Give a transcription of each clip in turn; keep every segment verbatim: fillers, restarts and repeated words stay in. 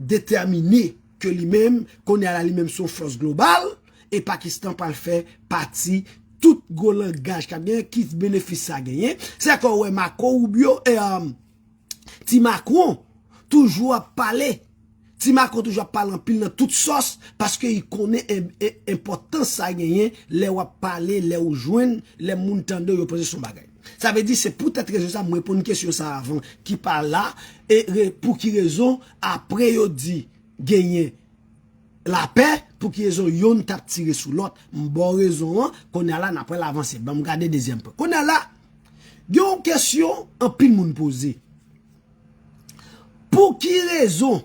detèmine ke li menm, kounye a la li menm se yon fòs global, e Pakistan pral fè pati tout gwo langaj k ap genyen, ki benefis sa genyen. Se kò wè Marco Rubio, e, um, ti Macron toujou ap pale. Ti Macron toujou ap pale anpil nan tout sòs, paske li konnen en- en- enpòtans sa genyen lè w ap pale, lè w jwenn, lè moun tande w, yo panse se yon bagay. Sa vle di, se poutèt rezon sa, m reponn kesyon sa avan, ki pa la, e re- pou ki rezon, apre yo di genyen lapè, pou ki rezon yonn t ap tire sou lòt. M ba w rezon an, kounye a la, n ap pral avanse. Ban m gade dezyèm pwen. Kounye a la, gen yon kesyon anpil moun poze. Pou ki rezon,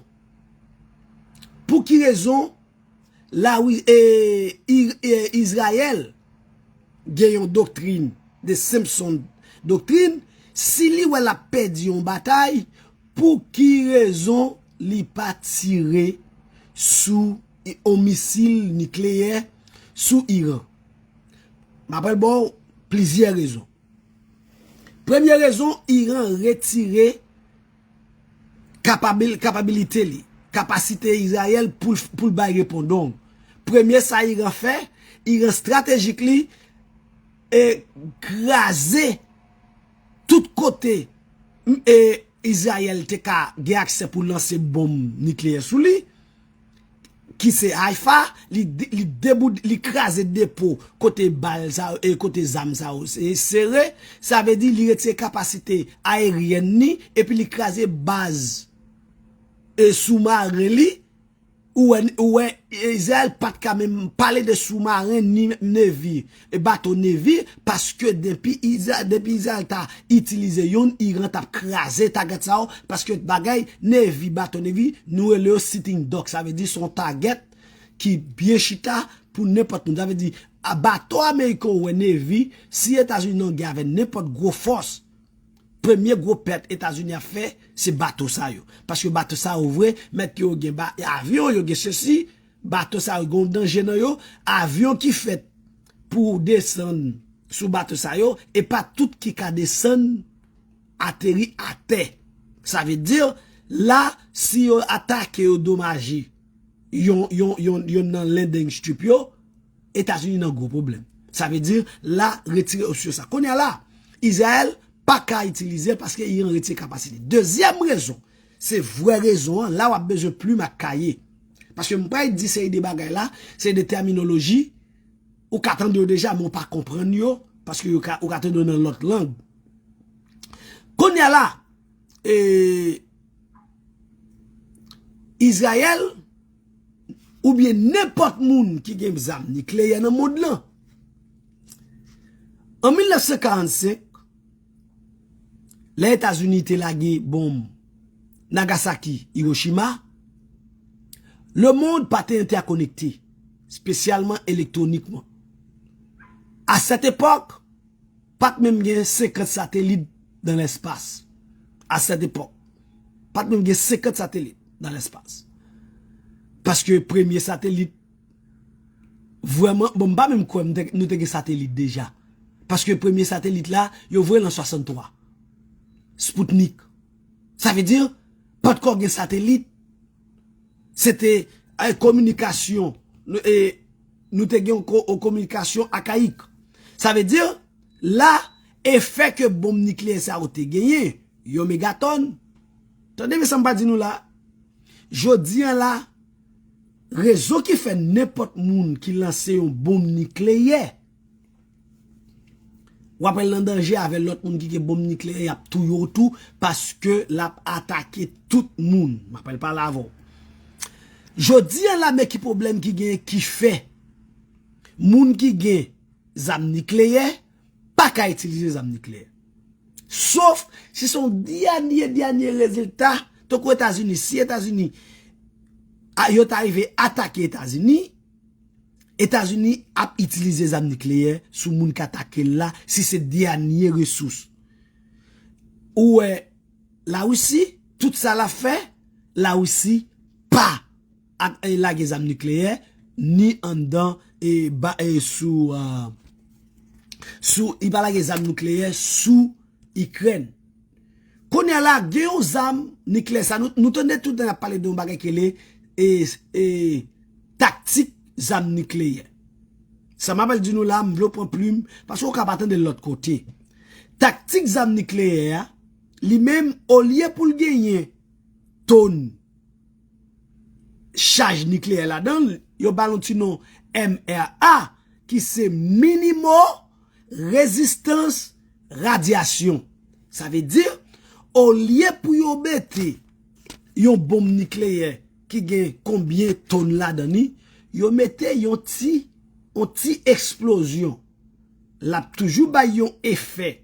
pou ki rezon la, wi, e, I- e, Izrayèl gen yon doktrin, de Simpson doktrin, si li wè l ap pèdi yon batay, pou ki rezon li pa tire sou yon misil nikleyè sou Iran? M ap pral ba w plizyè rezon. Premye rezon, Iran retire kapabil- kapabilite li, kapasite Izrayèl pou l- pou l bay repondong. Premye sa Iran fè, Iran stratejik li, e kraze tout kote, m- e Izrayèl te ka gen aksè pou lanse bonm nikleyè sou li, ki se Haifa, li, de- li debout, li kraze depo kote bal sa yo, e kote zam sa yo se- sere. Sa vle di li retire kapasite aeryèn ni, epi li kraze baz, e soumaren li. Ou wè, ou wè, Izrayèl pa t ka menm pale de soumaren ni nevi, e bato nevi, paske depi Izra- depi Izrayèl ta itilize yonn, Iran t ap kraze tagèt sa yo, paske bagay nevi, bato nevi, nou rele yo sitting duck, sa vle di se yon tagèt ki byen chita pou nenpòt moun. Sa vle di, a bato ameriken ou wè nevi, si Etazini nan gè avè nenpòt gwo fòs, premye gwo pèt Etazini ap fè, se bato sa yo. Paske bato sa yo vre, mèt ke yo gen ba- avyon, yo gen sesi, bato sa yo gen yon danje nan yo, avyon ki fèt pou desann sou bato sa yo, e pa tout ki ka desann ateri atè. Sa vle di, la, si yo atake, yo domaje yon, yon, yon, yon nan landing strip yo, Etazini nan gwo pwoblèm. Sa vle di, la, retire opsyon sa. Kounye a la, Izrayèl pa ka itilize l paske Iran retire kapasite. Dezyèm rezon, se vrè rezon an, la w ap bezwen plim ak kaye. Paske m pral di seri de bagay la, seri de tèminoloji, ou ka tande yo deja, men ou pa konprann yo, paske yo ka, ou ka tande yo nan lòt lang. Kounye a la, e, Izrayèl, oubyen nenpòt moun ki gen zam nikleyè nan mond lan. An mil nèf san karannsenk, lè Etazini te lage bonm Nagasaki, Hiroshima, lemonn pa te entèkonekte, espesyalman elektwonikman. A sèt epòk, pa t menm gen senkant satelit nan lèspas. A sèt epòk, pa t menm gen senkant satelit nan lèspas. Paske premye satelit, vrèman, bon, m pa menm kwè m te- nou te gen satelit deja. Paske premye satelit la, yo voye l an swasanntwa. Sputnik. Sa vle di, pa t ko gen satelit. Se te, e, kominikasyon. Nou, e, nou te gen yon ko- yon kominikasyon akayik. Sa vle di, la, efè ke bonm nikleyè sa yo te genyen, yon megatòn. Tande byen sa m pral di nou la. Jodi a la, rezon ki fè nenpòt moun ki lanse yon bonm nikleyè, w ap wè l nan danje avè lòt moun ki gen bonm nikleyè, y ap touye w tou, paske l ap atake tout moun. M ap pale avè w. Jodi a la, men ki pwoblèm ki genyen ki fè moun ki gen zam nikleyè pa ka itilize zam nikleyè. Sof si se yon dènye, dènye rezilta, tankou Etazini, si Etazini, a, yo ta rive atake Etazini, Etazini ap itilize zam nikleyè sou moun k atake l la, si se dènye resous. Ou wè, Larisi, tout sa l ap fè, Larisi pa ap, e, lage zam nikleyè, ni anndan, e, ba, e, sou, a, sou, li pa lage zam nikleyè sou Ikrèn. Kounye a la, gen yon zam nikleyè. Sa nou, nou tande tout tan y ap pale de yon bagay ki rele e, e, taktik zam nikleyè. Sa m apral di nou la, m vle w pran plim, paske w ka pa tande l lòt kote. Taktik zam nikleyè a, li menm, olye pou l genyen tonn chaj nikleyè ladan l, yo ba l yon ti non M R A, ki se minimò rezistans radyasyon. Sa vle di, olye pou yo mete yon bonm nikleyè ki gen konbyen tonn ladan li, yo mete yon ti, yon ti eksplozyon. L ap toujou bay yon efè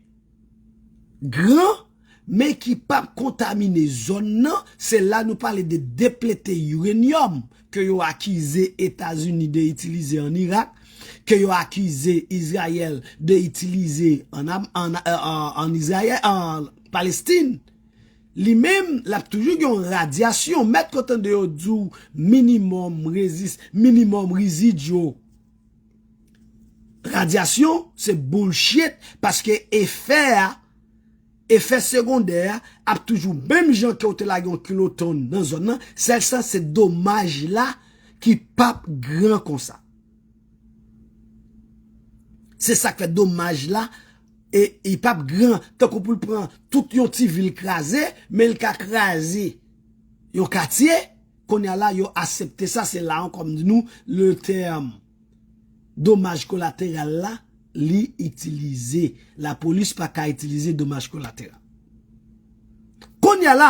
gran, men ki p ap kontamine zòn nan. Se la nou pale de deplete irenyòm ke yo akize Etazini de itilize ann Irak, ke yo akize Izrayèl de itilize ann, Am- ann, ann, ann Izrayèl, ann Palestin. Li menm, l ap toujou gen yon radyasyon. Mèt kontan de yo di w minimòm rezis, minimòm rizidyo. Radyasyon, se bullshit, paske efè a, efè segondè a, ap toujou menm jan ke w te lage yon kilotonn nan zòn nan, sèl sa se domaj la ki p ap gran konsa. Se sa k fè domaj la, e, li p ap gran, tankou pou l pran tout yon ti vil kraze, men l ka kraze yon katye. Kounye a la, yo aksepte sa, se la ankò m di nou, le tèm domaj kolateral la, li itilize. Lapolis pa ka itilize domaj kolateral. Kounye a la,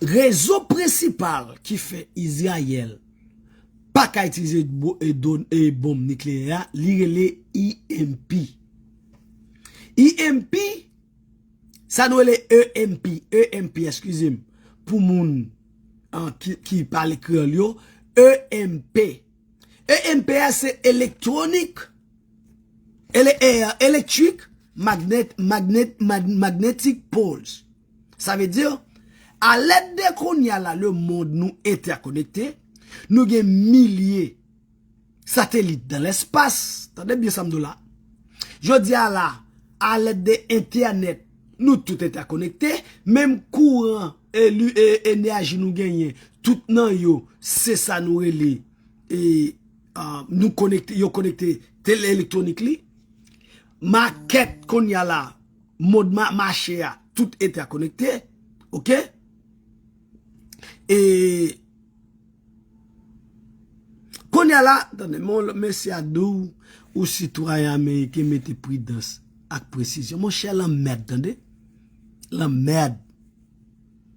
rezon prensipal ki fè Izrayèl pa ka itilize bo- e don- e bonm nikleyè a, li rele E M P. E M P, sa nou rele E M P, E M P, eskize m, pou moun an, ki, ki pale kreyòl yo, E M P. E M P a se elektronik, ele, e, elektrik, magnet, magnet, mag- magnetic poles. Sa vle di, alèd de kounye a la, lemonn nou entèkonekte, nou gen milye satelit dan lespas. Tande byen sa m di w la. Jodi a la, alèd de entènèt, nou tout entèkonekte, menm kouran, e, li- e, enèji nou genyen, tout nan yo, se sa nou rele, e, a, nou konekte, yo konekte tele elektronik li. Makèt kounye a la, mond ma- mache a, tout entèkonekte. Oke? E kounye a la, tande, mon mesye a di w, ou sitwayen ameriken, mete pridans ak presizyon. Monchè, lanmèd, tande. Lanmèd.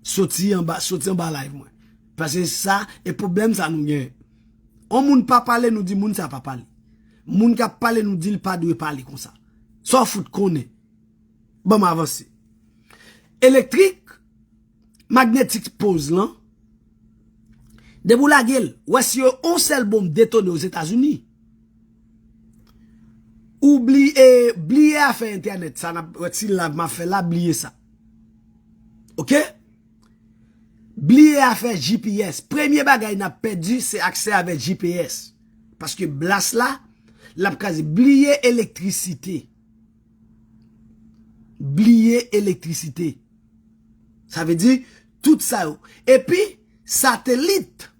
Soti anba, soti anba live mwen. Paske sa, e pwoblèm sa nou gen. On moun pa pale, nou di moun sa pa pale. Moun k ap pale, nou di l pa dwe pale konsa. Sa w fout konnen. Ban m avanse. Elektrik, magnetic poles lan, depi w lage l, w wè si yo on sèl bonm detone Ozetazini. Ou bliye, bliye afè entènèt, sa n ap wè ti live m ap fè la, bliye sa. Oke? Bliye afè G P S. Premye bagay n ap pèdi, se aksè avèk G P S. Paske blas la, l ap kraze. Bliye elektrisite. Bliye elektrisite. Sa vle di, tout sa yo. Epi, satelit.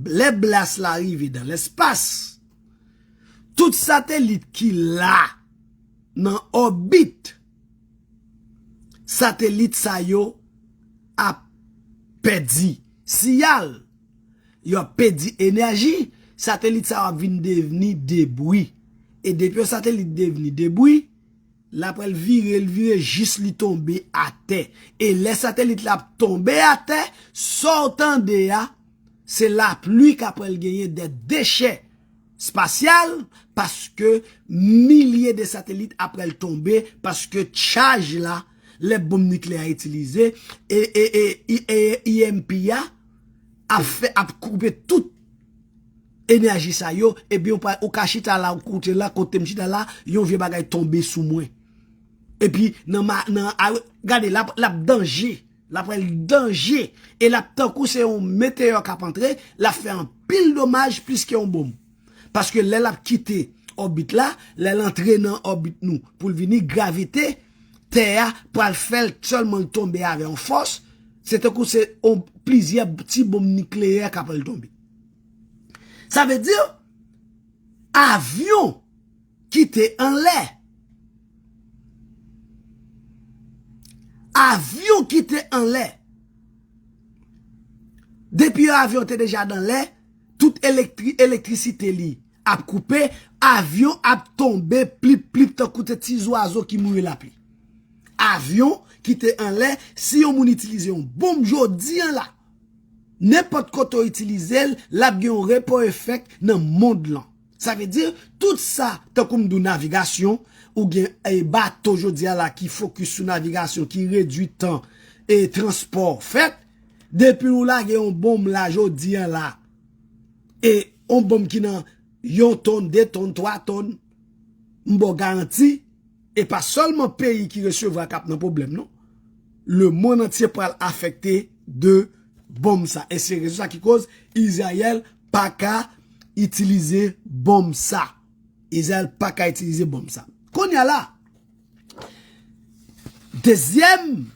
Lè blas la rive dan lespas, tout satelit ki la nan òbit, satelit sa yo ap pèdi siyal, yo ap pèdi enèji, satelit sa yo ap vin devni debri. E depi yon satelit devni debri, l ap pral vire, l vire jis li tonbe atè. E lè satelit la ap tonbe atè, sa w tande a, se lapli k ap pral genyen de dechè espasyal, paske milye de satelit ap pral tonbe, paske chaj la, lè bonm nikleyè a itilize, e, e, e, e, e, E M P a ap fè, ap koupe tout enèji sa yo, epi ou pa, ou ka chita la, ou koute la, kote m chita la, yon vye bagay tonbe sou mwen. Epi, nan ma, nan, a, gade, l ap, l ap danje. L ap pral danje. E l ap tankou se yon meteyò k ap antre, l ap fè anpil domaj plis ke yon bonm. Paske lè l ap kite òbit la, lè l antre nan òbit nou, pou l vini, gravite, tè a pral fè l sèlman l tonbe avè yon fòs, se tankou se yon plizyè ti bonm nikleyè k ap pral tonbe. Sa vle di, avyon ki te anlè, avyon ki te anlè, depi avyon te deja nan lè, tout elektri, elektrisite li ap koupe, avyon ap tonbe plip plip tankou te ti zwazo ki mouri lapli. Avyon ki te anlè, si yon moun itilize yon bonm jodi a la, nenpòt kote w itilize l, l ap gen yon repò efèk nan mond lan. Sa vle di, tout sa, tankou m di w navigasyon, ou gen e bato jodi a la ki fokis sou navigasyon, ki redui tan e transpò fèt, depi w lage yon bonm la jodi a la, e yon bonm ki nan yon tòn, de tòn, twa tòn, m ba w garanti, e pa sèlman peyi ki resevwa k ap nan pwoblèm, non. Lemonn antye pral afekte de bonm sa. E se rezon sa ki koz Izrayèl pa ka itilize bonm sa. Izrayèl pa ka itilize bonm sa. Kounye a la, dezyèm,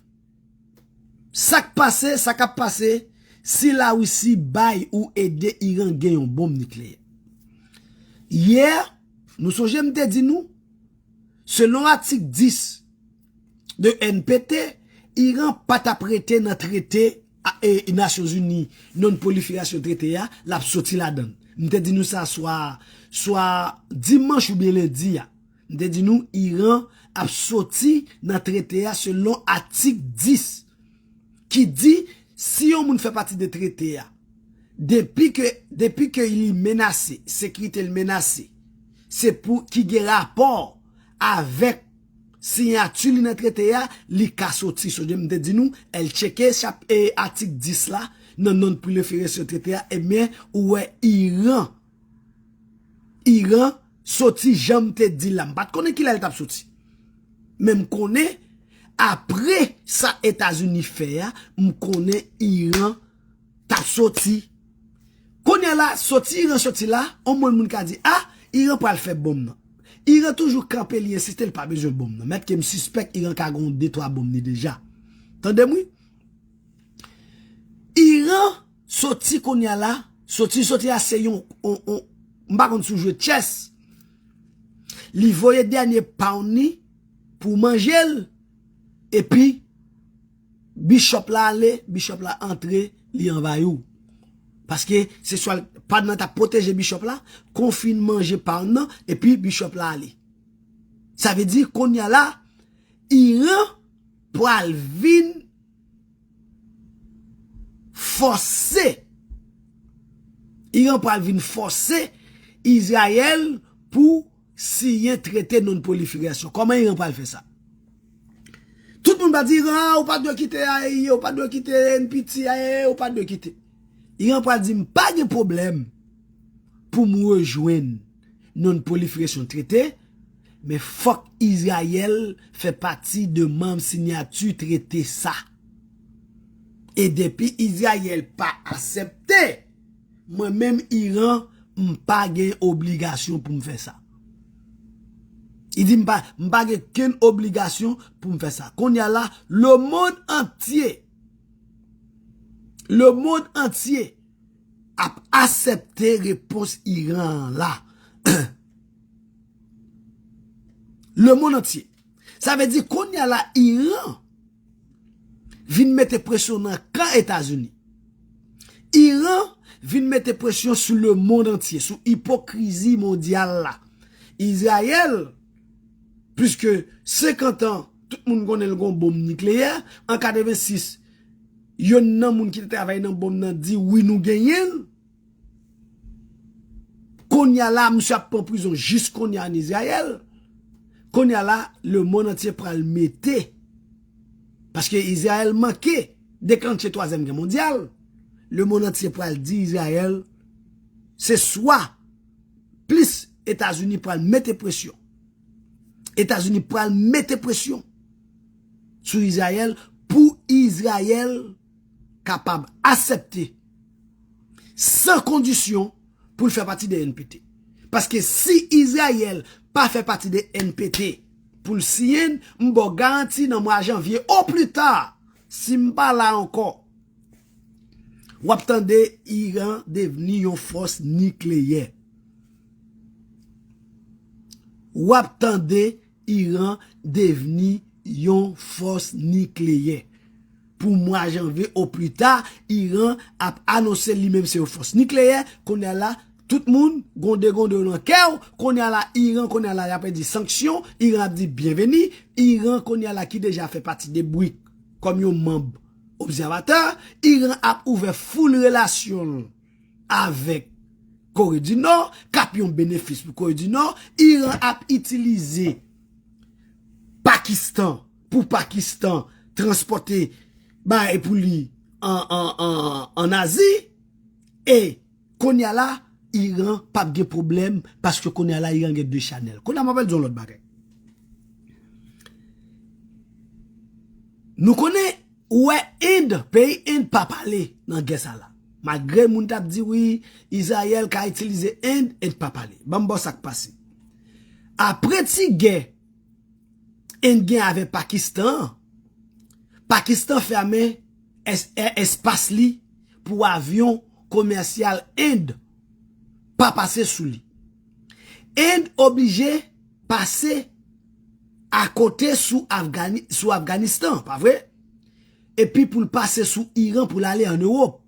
sa k pase, sa k ap pase, si Larisi bay ou ede Iran gen yon bonm nikleyè. Yè, nou sonje m te di nou, selon atik dis de N P T, Iran pa t ap rete nan trete a, e, Nasyonzini, non-pwoliferasyon trete a, l ap soti ladan l. M te di nou sa swa, swa dimanch oubyen lendi a. M te di nou, Iran ap soti nan trete a selon atik dis, ki di, si yon moun fè pati de trete a, depi ke, depi ke li menase, sekirite l menase, se pou ki gen rapò avèk siyati li nan trete a, li ka soti. Sonje m te di nou, al tcheke chap, e, atik dis la, nan non-pwoliferasyon trete a, ebyen, ou wè Iran. Iran soti jan m te di la. M pa t konnen kilè l t ap soti. Men m konnen, apre sa Etazini fè a, m konnen Iran t ap soti. Kounye a la, soti Iran soti la, yon moun, moun ka di, a, Iran pral fè bonm nan. Iran toujou kanpe, li ensiste, li pa bezwen bonm nan. Mèt ke m sispèk Iran ka gen yon de twa bonm li deja. Tande m wi. Iran soti kounye a la, soti, soti a se yon, yon, yon, m pa konn si w jwe chess. Li voye dènye pawn li pou manje l, epi bishop la ale, bishop la antre, li anvayi w. Paske se swa pawn nan t ap pwoteje bishop la, kon fin manje pawn nan, epi bishop la ale. Sa vle di, kounye a la, Iran pral vin fòse, Iran pral vin fòse Izrayèl pou siyen trete non-pwoliferasyon. Kòman Iran pral fè sa? Tout moun pral di Iran, a, ou pa dwe kite A E I, ou pa dwe kite N P T, a, e, ou pa dwe kite. Iran pral di, m pa gen pwoblèm pou m rejwenn non-pwoliferasyon trete, men fòk Izrayèl fè pati de manm siyati trete sa. E depi Izrayèl pa aksepte, mwen menm Iran, m pa gen obligasyon pou m fè sa. Li di m pa, m pa gen kenn obligasyon pou m fè sa. Kounye a la, lemonn antye, lemonn antye ap aksepte repons Iran an la. Lemonn antye. Sa vle di kounye a la Iran vin mete presyon nan kan Etazini. Iran vin mete presyon sou lemonn antye, sou ipokrizi mondyal la. Izrayèl, pliske senkant an, tout moun konnen l gon bonm nikleyè, an katrevensis, yonn nan moun ki te travay nan bonm nan di, wi, nou genyen l. Kounye a la, misye ap pran prizon jis kounye a an Izrayèl. Kounye a la, lemonn antye pral mete. Paske Izrayèl manke deklanche twazyèm gè mondyal. Lemonn antye pral di Izrayèl, se swa plis Etazini pral mete presyon. Etazini pral mete presyon sou Izrayèl pou Izrayèl kapab aksepte san kondisyon pou l fè pati de N P T. Paske si Izrayèl pa fè pati de N P T, pou l siyen, m ba w garanti nan mwa janvye, o pli ta, si m pa la ankò, w ap tande Iran devni yon fòs nikleyè. W ap tande Iran devni yon fòs nikleyè. Pou mwa janvye o pli ta, Iran ap anonse li menm se yon fòs nikleyè. Kounye a la, tout moun gonde gonde yo nan kè w. Kounye a la, Iran, kounye a la, y ap di sanksyon. Iran ap di byenveni. Iran, kounye a la, ki deja fè pati de brik kòm yon manm obsèvatè. Iran ap ouvè full relasyon l avèk Kore di Nò, k ap yon benefis pou Kore di Nò. Iran ap itilize Pakistan pou Pakistan transpòte bagay pou li an, an, an, an Azi. E kounye a la, Iran p ap gen pwoblèm, paske kounye a la, Iran gen de chanèl. Kounye a, m ap di yon lòt bagay. Nou konnen, ou wè, End, peyi End pa pale nan gè sa la. Malgre moun t ap di, wi, Izrayèl ka itilize End, End pa pale. Ban m ba w sa k pase. Apre ti gè End gen avèk Pakistan an, Pakistan fèmen es-, e-, espas li pou avyon komèsyal End pa pase sou li. End oblije pase akote sou Afgani-, sou Afganistan, pa vre? Epi pou l pase sou Iran pou l ale ann Ewòp.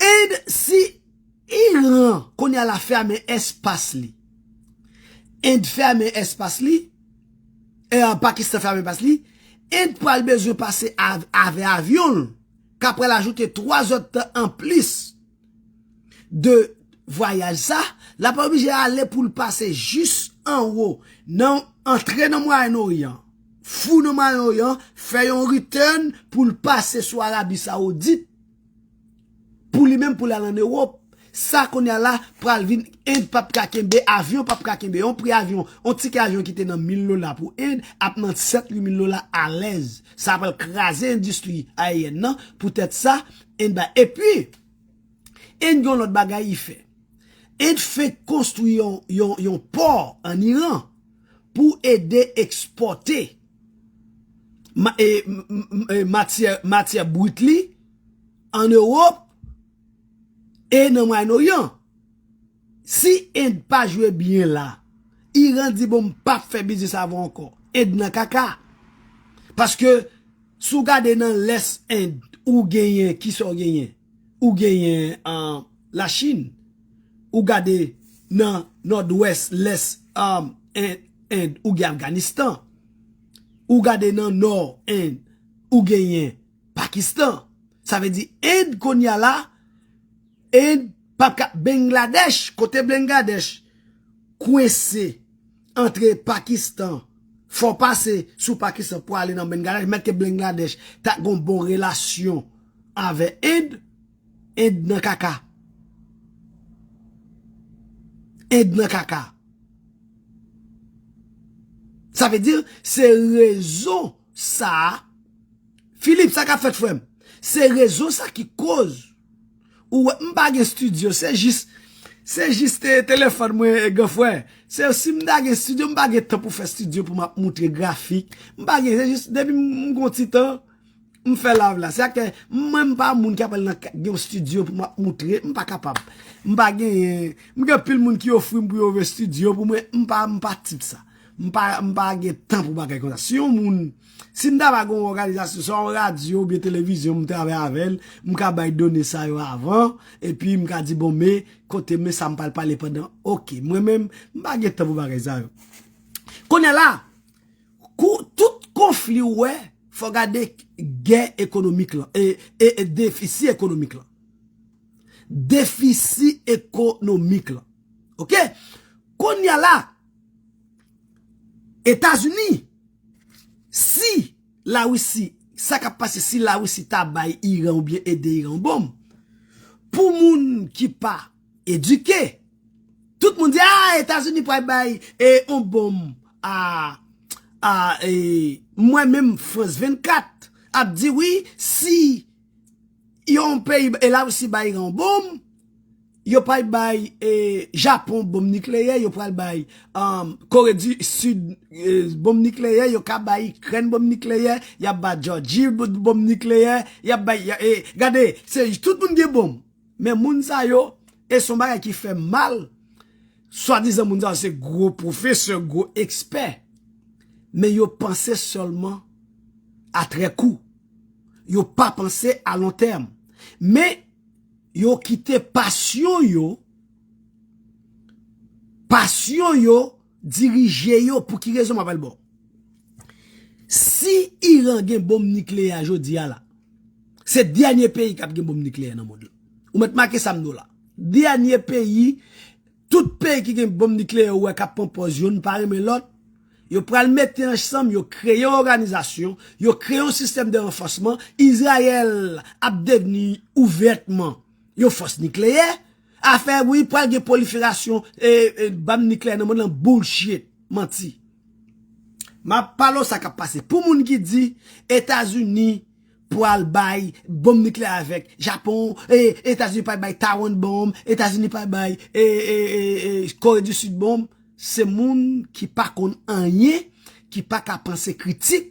End, si Iran, kounye a la, fèmen espas li, End fèmen espas li, e, Pakistan fèmen espas li, End pral bezwen pase av-, avè avyon l, k ap pral ajoute twa zèdtan anplis de vwayaj sa, l ap oblije ale pou l pase jis anwo, nan antre nan Mwayen Oryan, fou nan Mwayen Oryan, fè yon return pou l pase sou Arabi Sawoudit, pou li menm pou l al ann Ewòp. Sa kounye a la pral vin, End p ap ka kenbe, avyon p ap ka kenbe. Yon pri avyon, yon tikè avyon ki te nan mil dola pou End ap nan sèt, uit mil dola alèz. Sa pral kraze endistri ayeyèn nan. Poutèt sa, End ba. Epi, End gen yon lòt bagay li fè. End fenk konstwi yon, yon, yon pò ann Iran pou ede ekspòte ma-, e, m-, m-, e, matyè, matyè brit li ann Ewòp e nan Mwayen Oryan. Si End pa jwe byen la, Iran di, bon, m p ap fè biznis avè w ankò. End nan kaka. Paske, si w gade nan lès End, ou genyen, kisa w genyen? Ou genyen, ah, Lachin. Ou gade nan nòdwès, lès, ah, End, End, ou gen Afganistan. Ou gade nan nò End, ou genyen Pakistan. Sa vle di, End kounye a la, End p ap ka, Bangladèch, kote Bangladèch kwense antre Pakistan, fò w pase sou Pakistan pou ale nan Bangladèch, mèt ke Bangladèch ta gon bon relasyon avè End, End nan kaka. End nan kaka. Sa vle di, se rezon sa a, Philippe, sa k ap fèt, frè m? Se rezon sa ki koz ou wè m pa gen estidyo, se jis, se jis te, telefòn mwen, e, gran frè. Se si m ta gen estidyo, m pa gen tan pou fè estidyo pou m ap moutre grafik. M pa gen, se jis depi m, m gon ti tan, m fè live la. Se sa k fè mwen, m pa moun ki ap al nan ka-, gen yon estidyo pou m ap moutre, m pa kapab. M pa genyen, m gen anpil moun ki ofri m pou yo ouvè estidyo pou mwen, m pa, m pa tip sa. M pa, m pa gen tan pou bagay konsa. Si yon moun, si m ta va gen yon òganizasyon, swa yon radyo oubyen televizyon, m travay avè l, m ka bay done sa yo avan, epi m ka di, bon, men, kote, men sa m pral pale pandan. Oke, mwen menm, m pa gen tan pou bagay sa yo. Kounye a la, kou-, tout konfli ou wè, fò gade gè ekonomik lan, e, e, e defisi ekonomik lan. Defisi ekonomik lan. Oke? Kounye a la, Etazini, si Larisi, sa k ap pase si Larisi ta bay Iran oubyen ede Iran yon bonm, pou moun ki pa edike, tout moun di, a, Etazini pral bay, e, yon bonm a, a, e, mwen menm, Frans vennkat ap di, wi, si yon peyi, e Larisi bay Iran yon bonm, yo pral bay eh, Japon bonm nikleyè, yo pral bay um, Kore di Sid eh, bonm nikleyè, yo ka bay Ikrèn bonm nikleyè, y ap bay Jòji bonm nikleyè, y ap bay. Eh, gade, se tout moun gen bonm. Men moun sa yo, e se yon bagay ki fè mal. Swadizan moun sa yo se gwo pwofesè, gwo ekspè. Men yo panse sèlman a trè kou. Yo pa panse a lon tèm. Men yo kite pasyon yo, pasyon yo dirije yo. Pou ki rezon m ap al ba w? Si Iran gen bonm nikleyè a jodi a la, se dènye peyi k ap gen bonm nikleyè nan mond lan. Ou mèt make sa m di w la. Dènye peyi, tout peyi ki gen bonm nikleyè ou wè k ap pran pòz youn pa renmen lòt, yo pral mete ansanm, yo kreye yon òganizasyon, yo kreye yon sistèm de ranfòsman. Izrayèl ap devni ouvètman yon fòs nikleyè. Afè wi, pral gen pwoliferasyon e, e, bam nikleyè nan mond lan, bullshit, manti. M ap pale w sa k ap pase. Pou moun ki di Etazini pral bay bonm nikleyè avèk Japon, e, Etazini pral bay Taiwan bonm, Etazini pral bay e, e, e, e, Kore di Sid bonm, se moun ki pa konn anyen, ki pa ka panse kritik,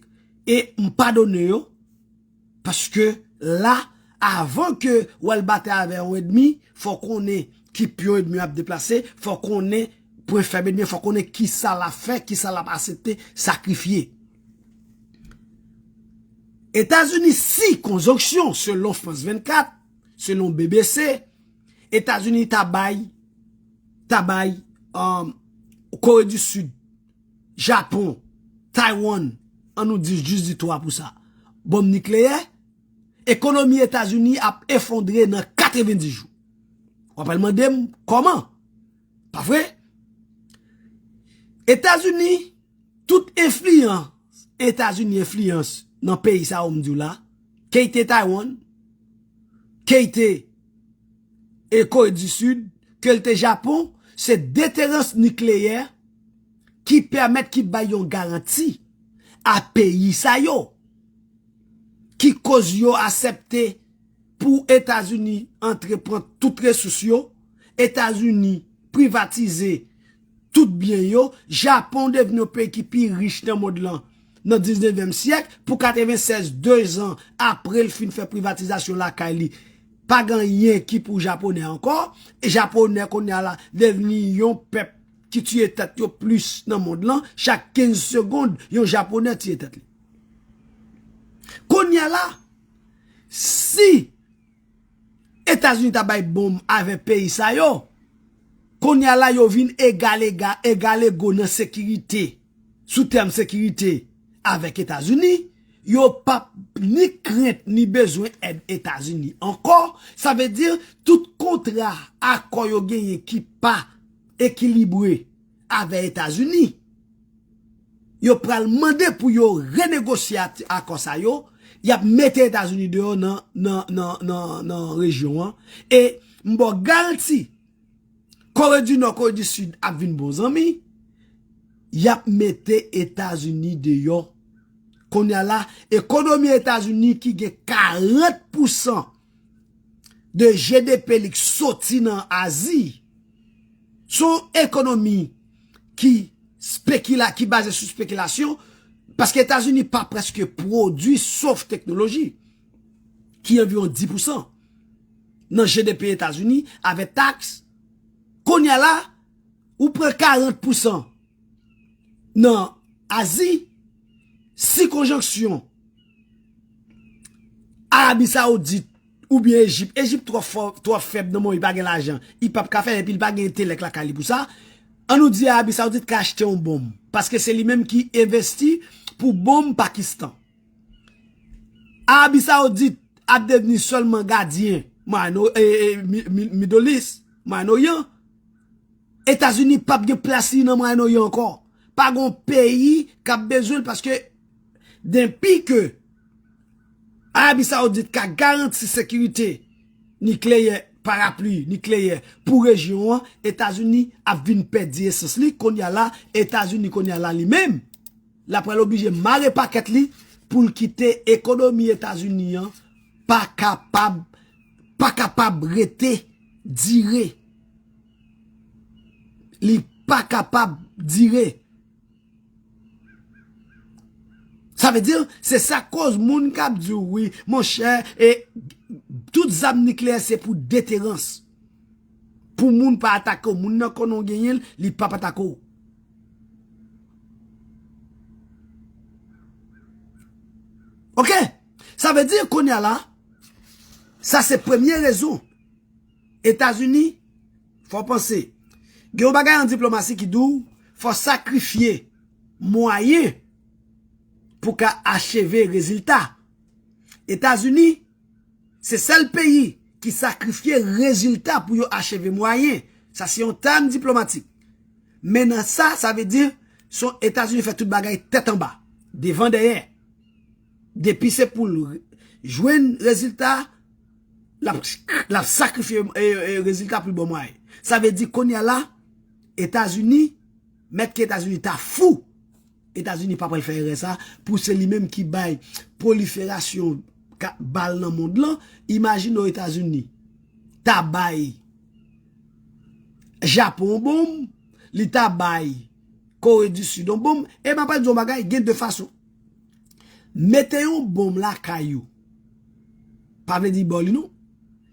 e m padone yo, paske la, avan ke w al batay avè yon ènmi, fò w konnen ki pyon ènmi ap deplase, fò w konnen pwen fèb ènmi, fò w konnen kisa l ap fè, kisa l ap aksepte sakrifye. Etazini, si konjonksyon, selon Frans vennkat, selon B B C, Etazini ta bay, ta bay um, Kore di Sid, Japon, Taiwan, an nou di jis di twa pou sa, bonm nikleyè, ekonomi Etazini ap efondre nan katrevenndis jou. W ap al mande m kòman? Pa vre? Etazini, tout enfliyans Etazini enfliyans nan peyi sa yo m di w la, ke l te Taiwan, ke l te e Kore di Sid, ke l te Japon, se deterans nikleyè ki pèmèt, ki bay yon garanti a peyi sa yo, ki koz yo aksepte pou Etazini antre pran tout resous yo, Etazini privatize tout byen yo, Japon devni yon peyi ki pi rich nan mond lan nan diznevyèm syèk, pou katrevennsèz, dezan apre l fin fè privatizasyon lakay li, pa gen anyen ki pou Japonè ankò, e Japonè kounye a la devni yon pèp ki tiye tèt yo plis nan mond lan, chak kenz segonn, yon Japonè tiye tèt li. Kounye a la, si Etazini ta bay bonm avè peyi sa yo, kounye a la yo vin egal ega, egal ego nan sekirite, sou tèm sekirite avèk Etazini, yo p ap ni krent ni bezwen èd Etazini ankò. Sa vle di tout kontra, akò yo genyen ki pa ekilibre avè Etazini, yo pral mande pou yo renegosye at- akò sa yo, y ap mete Etazini deyò nan, nan, nan, nan, nan rejyon an. E m ba w garanti, Kore di Nò, Kore di Sid ap vin bon zanmi, y ap mete Etazini deyò. Kounye a la, ekonomi Etazini ki gen karant pousan de G D P li k soti nan Azi, se yon ekonomi ki spekila, ki baze sou spekilasyon, paske Etazini pa prèske pwodui sof teknoloji, ki anviwon dis pousan nan G D P Etazini avèk taks. Kounye a la, ou pran karant pousan nan Azi, si konjonksyon Arabi Sawoudit oubyen Ejip, Ejip twò fò, twò fèb nan moman, li pa gen lajan, li p ap ka fè, epi li pa gen entelèk lakay li pou sa. An nou di Arabi Sawoudit ka achte yon bonm, paske se li menm ki envesti pou bonm Pakistan. Arabi Sawoudit ap devni sèlman gadyen Mwayen Or- e, e, Mi- Mi- Middle East, Mwayen Oryan. Etazini p ap gen plas li nan Mwayen Oryan ankò. Pa gen yon peyi k ap bezwen l, paske denpi ke Arabi Sawoudit ka garanti sekirite nikleyè, parapli nikleyè pou rejyon an, Etazini ap vin pèdi esans li. Kounye a la, Etazini kounye a la li menm, l ap pral oblije mare pakèt li pou l kite ekonomi Etazini an pa kapab, pa kapab rete dire Li pa kapab dire. Sa vle di, se sa k koz moun k ap di w, wi, monchè, e tout zam nikleyè se pou deterans. Pou moun pa atake w, moun nan konnen w genyen l, li p ap atake w. Oke? Sa vle di, kounye a la, sa se premye rezon. Etazini, fò w panse. Gen yon bagay an diplomasi ki di w, fò w sakrifye mwayen pou w ka acheve rezilta. Etazini, se sèl peyi ki sakrifye rezilta pou yo acheve mwayen. Sa se yon tèm diplomatik. Men nan sa, sa vle di, se Etazini fè tout bagay tèt anba, devan dèyè. Depi se pou l jwenn rezilta, l ap, l ap sakrifye, e, e, rezilta pou l bon mwayen. Sa vle di, kounye a la, Etazini, mèt ke Etazini ta fou, Etazini pa pral fè erè sa, pou se li menm ki bay pwoliferasyon ka-, bal nan mond lan. Imajine w Etazini ta bay Japon yon bonm, li ta bay Kore di Sid yon bonm, e m ap di w yon bagay, gen de fason. Mete yon bonm lakay ou, pa vle di ba w li non.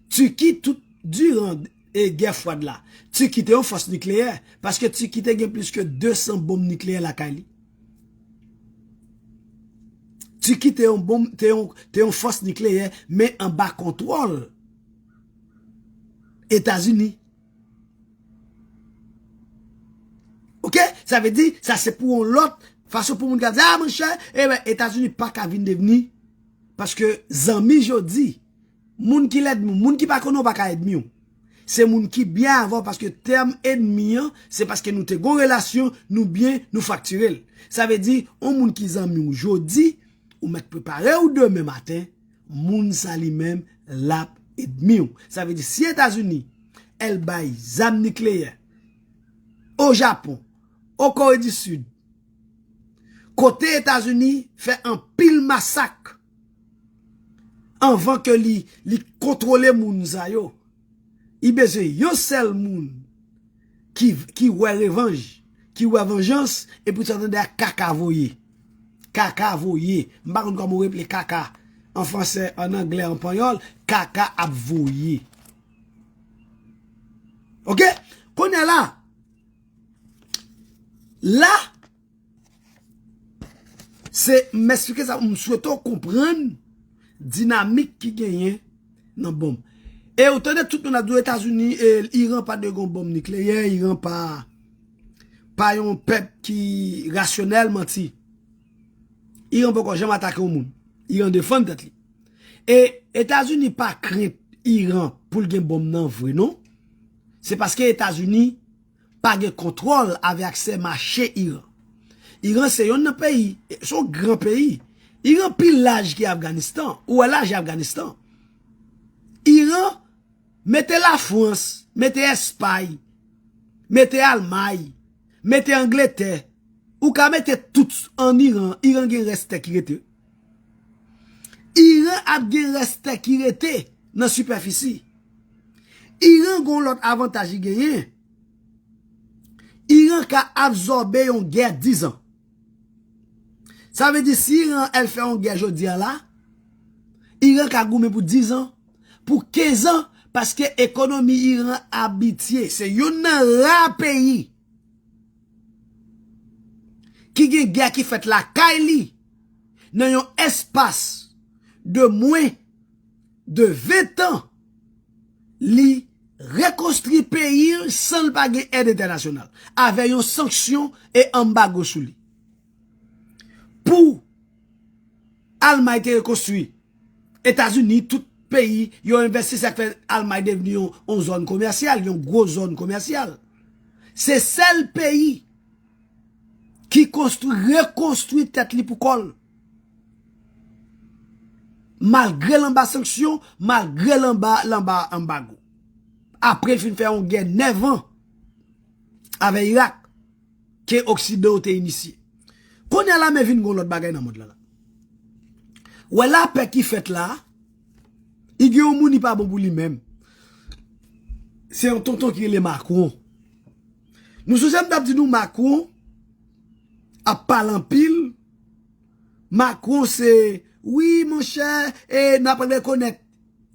Tiki tout diran e gè fwad la, Tiki te yon fòs nikleyè, paske Tiki te gen plis ke de san bonm nikleyè lakay li. Tiki te yon bonm, te yon, te yon fòs nikleyè, men anba kontwòl Etazini. Oke? Sa vle di, sa se pou yon lòt fason pou moun ka di, a, monchè, e ben, Etazini pa ka vin devni, paske zanmi jodi, moun ki lènmi w, moun ki pa konnen w pa ka ènmi w. Se moun ki byen avè w, paske tèm ènmi an, se paske nou te gon relasyon, nou byen, nou fraktire l. Sa vle di, yon moun ki zanmi w jodi, ou mèt prepare w demen maten, moun sa li menm, l ap ènmi w. Sa vle di, si Etazini, el bay zam nikleyè o Japon, o Kore di Sid, kote Etazini fè anpil masak anvan ke li, li kontwole moun sa yo. Li bezwen yon sèl moun ki, ki wè revanj, ki wè vanjans, epi sa tande a kaka voye. Kaka voye. M pa konn kòman w reple kaka an fransè, an anglè, an panyòl, kaka ap voye. Oke? Kounye a la, la, se, m eksplike sa, m swete w konprann dinamik ki genyen nan bonm. E ou tande tout moun ap di w Etazini, e, Iran pa dwe gen yon bonm nikleyè, Iran pa, pa yon pèp ki rasyonèl, manti. Iran poko janm atake yon moun. Iran defann tèt li. E Etazini pa krent Iran pou l gen bonm nan vre, non. Se paske Etazini pa gen kontwòl avè aksè mache Iran. Iran se yonn nan peyi, se yon gran peyi. Iran pi laj ke Afganistan. Ou wè laj Afganistan. Iran, mete Lafrans, mete Espay, mete Almay, mete Angletè. Ou ka mete tout an Iran, Iran gen rès tè ki rete. Iran ap gen rès tè ki rete nan sipèfisi. Iran gon lòt avantaj li genyen. Iran ka absòbe yon gè diz an. Sa vle di, si Iran el fè yon gè jodi a la, Iran ka goumen pou diz an, pou kenz an, paske ekonomi Iran abitye. Se youn nan ra peyi ki gen gè ki fèt lakay li nan yon espas de mwen de ven tan, li rekonstwi peyi l san l pa gen èd entènasyonal, avè yon sanksyon e anbago sou li. Pou Almay te rekonstwi, Etazini, tout peyi, yo envesti, sa k fè Almay devni yon, yon zòn komèsyal, yon gwo zòn komèsyal. Se sèl peyi ki konstwi, rekonstwi tèt li pou kò l. Malgre l anba sanksyon, malgre l anba, l anba anbago. Apre l fin fè yon gè nèf an avè Irak, ke Oksidan yo te inisye. Kounye a la, men vin gon lòt bagay nan mond lan la. Wè lapè ki fèt la, li gen yon moun li pa bon pou li menm. Se yon tonton ki rele Macron. Nou sonje m t ap di nou Macron ap pale anpil. Macron se, wi, monchè, e n ap rekonèt,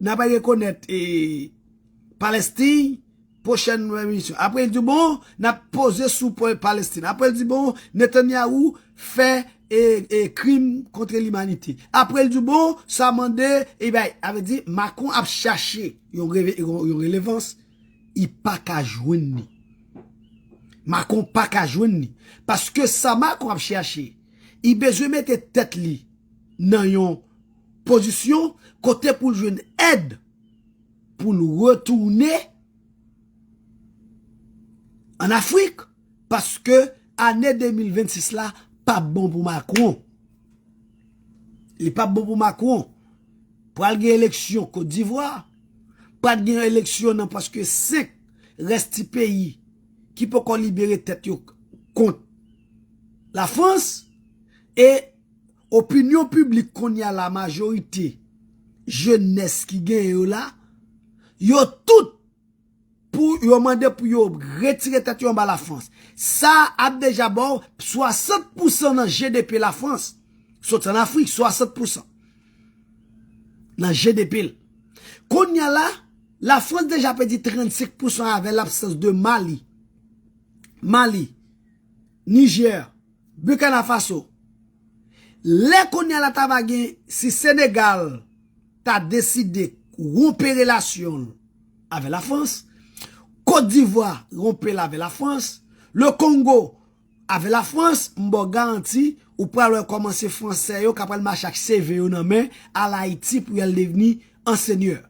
n ap rekonèt e, Palestin, pwochèn emisyon. Apre, l di, bon, n ap poze sou pwen Palestin. Apre, l di, bon, Netanyahu fè e, e krim kont limanite. Apre, l di, bon, sa mande, e bay, sa vle di, Macron ap chache yon, reve- yon, yon relevans, li pa ka jwenn li. Macron pa ka jwenn li. Paske sa Macron ap chache, li bezwen mete tèt li nan yon pozisyon kote pou l jwenn èd pou l retounen ann Afrik. Paske ane de mil vennsis la p ap bon pou Macron. Li p ap bon pou Macron. Pral gen eleksyon Kot Divwa. Pral gen eleksyon nan prèske senk rès ti peyi ki poko libere tèt yo kont Lafrans. E opinyon piblik kounye a la, majorite jenès ki genyen yo la, yo tout pou yo mande pou yo retire tèt yo anba Lafrans. Sa ap deja ba w swasant pousan nan G D P Lafrans. Soti ann Afrik, swasant pousan nan G D P l. Kounye a la, Lafrans deja pèdi trannsenk pousan avè labsans de Mali. Mali, Nijè, Burkina Faso. Lè kounye a la ta va gen, si Senegal ta deside wonpe relasyon l avè Lafrans, Kot Divwa wonpe l avè Lafrans, Le Kongo avè Lafrans, m ba w garanti, ou pral wè kòman se Fransè yo k ap pral mache ak seve yo nan men, al Ayiti pou y al devni ansenyè.